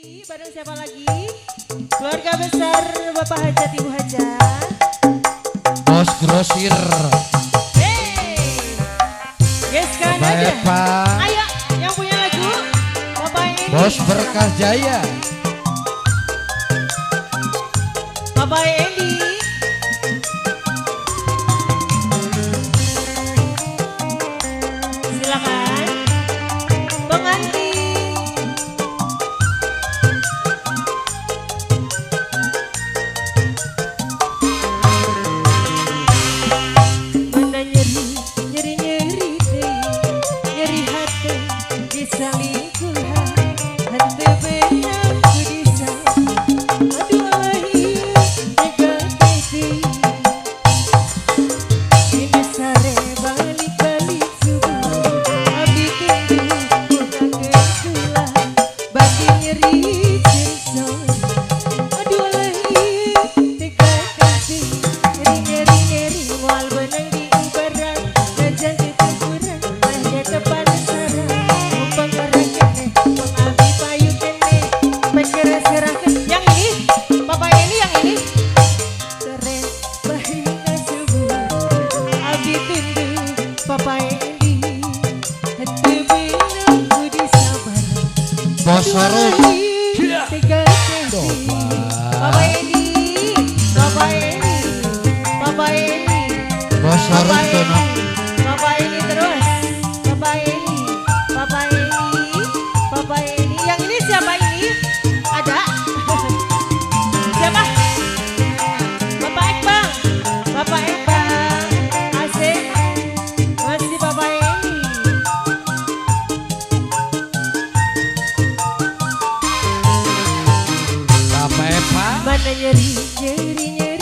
Ini bareng siapa lagi? Keluarga besar Bapak Hajat, Ibu Hajat. Bos Grosir. Hey. Yes kan Bapak ada. Eva. Ayo yang punya lagu Bapak ini. Bos Berkah Jaya. Bapak Endi. Silakan. Pengantin. Mana nyeri, nyeri nyeri teh, nyeri hati disalingkuhan, hati benang ku disayang. Aduh alahir tega teh. Ini sare balik-balik subuh, abdi tunduk buka ketulah, batin nyeri cersoi. Aduh alahir tega teh, nyeri nyeri nyeri moal benang diubaran, najan tetempuran, mahnya tepan sarang. Mumpung orang kene, pengabdi payu kene, pekere-serahkeun. Yang ini, Bapak ini yang ini. Seren bahina subuh, abdi tunduk Papa Endi, hati benang ku disabar. Bos Sorong. Tega teh. Papa Endi, Papa Endi, Papa Endi. Bos Sorong Papa tuh no. Eni, Papa Eni terus, Papa Eni, Papa Eni, Papa Eni. Yang ini siapa ini? Ada? Siapa? Bapak Ekbang, Bapak Ekbang, asik, masih Papa Eni. Bapak Eva. Mana nyeri, nyeri, nyeri.